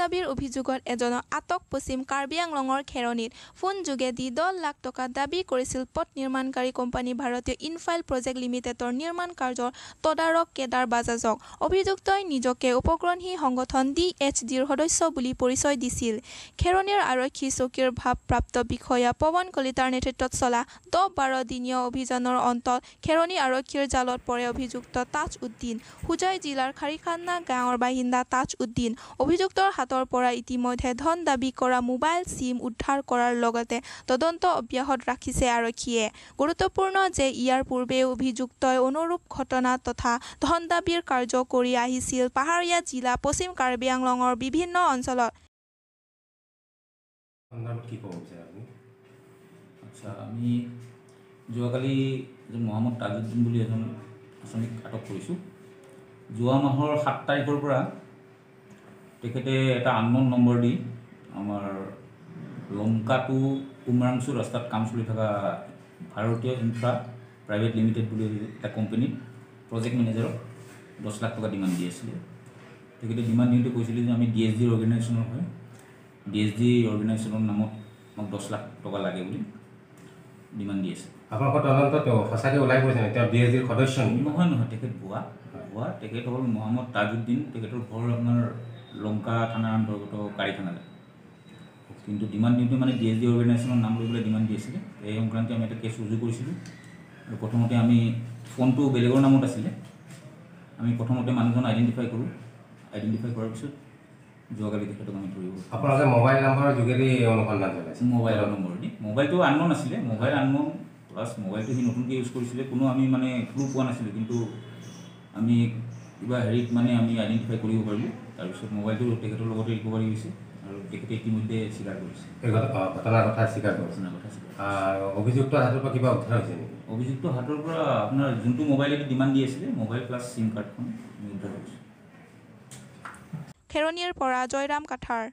দাবীৰ অভিযোগত এজনক আটক পশ্চিম কাৰ্বি আংলঙৰ খেৰণিত। ফোন যোগেদি 10 লাখ টকা দাবী কৰিছিল পথ নিৰ্মাণকাৰী কোম্পানী ভাৰতীয় ইনফ্ৰা প্ৰজেক্ট লিমিটেডৰ নিৰ্মাণ কাৰ্যৰ তদাৰক কেদাৰ বাজাজক। অভিযুক্তই নিজকে উগ্ৰপন্থী সংগঠন ডি এইচ ডিৰ সদস্য বুলি পৰিচয় দিছিল। খেৰণিৰ আৰক্ষী চকীৰ ভাৰপ্ৰাপ্ত বিষয়া পৱন কলিতাৰ নেতৃত্বত চলা 10-12 দিনীয়া অভিযানৰ অন্তত খেৰণি আৰক্ষীৰ জালত পৰে অভিযুক্ত তাজ উদ্দিন। হোজাই জিলাৰ খাৰিখানা গাঁৱৰ বাসিন্দা তাজ উদ্দিন। অভিযুক্তৰ হাতৰ পৰা ইতিমধ্যে ধন দাবী কৰা মোবাইল চিম উদ্ধাৰ কৰাৰ লগতে তদন্ত অব্যাহত ৰাখিছে আৰক্ষীয়ে। গুৰুত্বপূৰ্ণ যে ইয়াৰ পূৰ্বেও অভিযুক্তই অনুৰূপ ঘটনা তথা ধন দাবীৰ কাৰ্য কৰি আহিছিল পাহাৰীয়া জিলা পশ্চিম কাৰ্বি আংলঙৰ বিভিন্ন অঞ্চলত। সন্দৰ্ভত কি ক'ব বিচাৰে আপুনি? আচ্ছা, আমি যোৱাকালি এজন মহম্মদ তাজুদ্দিন বুলি এজন আচামীক আটক কৰিছোঁ। যোৱা মাহৰ 7 তাৰিখৰ পৰা তেখেতে এটা আনন'ন নম্বৰ দি আমাৰ লংকা টু উমৰাংচু ৰাস্তাত কাম চলি থকা ভাৰতীয় ইনফ্ৰা প্ৰাইভেট লিমিটেড বুলি এটা কোম্পানীত প্ৰজেক্ট মেনেজাৰক 10 লাখ টকা ডিমাণ্ড দি আছিলে। তেখেতে ডিমাণ্ড দিওঁতে কৈছিলে যে আমি ডি এইচ ডিৰ অৰ্গেনাইজেশ্যনৰ হয়, ডি এইচ ডি অৰ্গেনাইজেশ্যনৰ নামত আমাক 10 লাখ টকা লাগে বুলি ডিমাণ্ড দি আছে। আপোনালোকৰ তদন্তত তেওঁ সঁচাকৈ ওলাই পৰিছে নেকি? তেওঁ ডি এইচ ডিৰ সদস্য নেকি? নহয় নহয়, তেখেত ভুৱা ভুৱা। তেখেত হ'ল মহম্মদ তাজুদ্দিন। তেখেতৰ ঘৰ আপোনাৰ লংকা থানাৰ অন্তৰ্গত কাৰিখানাত। কিন্তু ডিমাণ্ড দিওঁতে মানে ডি এইচ ডি অৰ্গেনাইজেশ্যনৰ নাম লৈ পেলাই ডিমাণ্ড দি আছিলে। এই সংক্ৰান্তে আমি এটা কেছ ৰুজু কৰিছিলোঁ আৰু প্ৰথমতে আমি ফোনটো বেলেগৰ নামত আছিলে। আমি প্ৰথমতে মানুহজন আইডেণ্টিফাই কৰোঁ। আইডেণ্টিফাই কৰাৰ পিছত যোৱাকালি তেখেতক আমি ধৰিব আপোনালোকে মোবাইল নম্বৰৰ যোগেদি অনুসন্ধান চলাইছে? মোবাইলৰ নম্বৰ দি। মোবাইলটো আনন'ন আছিলে। মোবাইল আনন'ন প্লাছ মোবাইলটো সি নতুনকৈ ইউজ কৰিছিলে। কোনো আমি মানে ক্লু পোৱা নাছিলোঁ, কিন্তু আমি কিবা হেৰিত মানে আমি আইডেণ্টিফাই কৰিব পাৰিলোঁ। তাৰপিছত মোবাইলটো তেখেতৰ লগতে ৰিকভাৰী হৈছে আৰু তেখেতে ইতিমধ্যে স্বীকাৰ কৰিছে। এই ঘটনাৰ কথা স্বীকাৰ কৰিছে? ঘটনাৰ কথা স্বীকাৰ। আৰু অভিযুক্তৰ হাতৰ পৰা কিবা উদ্ধাৰ হৈছে নেকি? অভিযুক্ত হাতৰ পৰা আপোনাৰ যোনটো মোবাইলেদি ডিমাণ্ড দি আছিলে, মোবাইল প্লাছ চিম কাৰ্ডখন আমি উদ্ধাৰ কৰিছোঁ। খেৰণিৰ পৰা জয়ৰাম কাঠাৰ।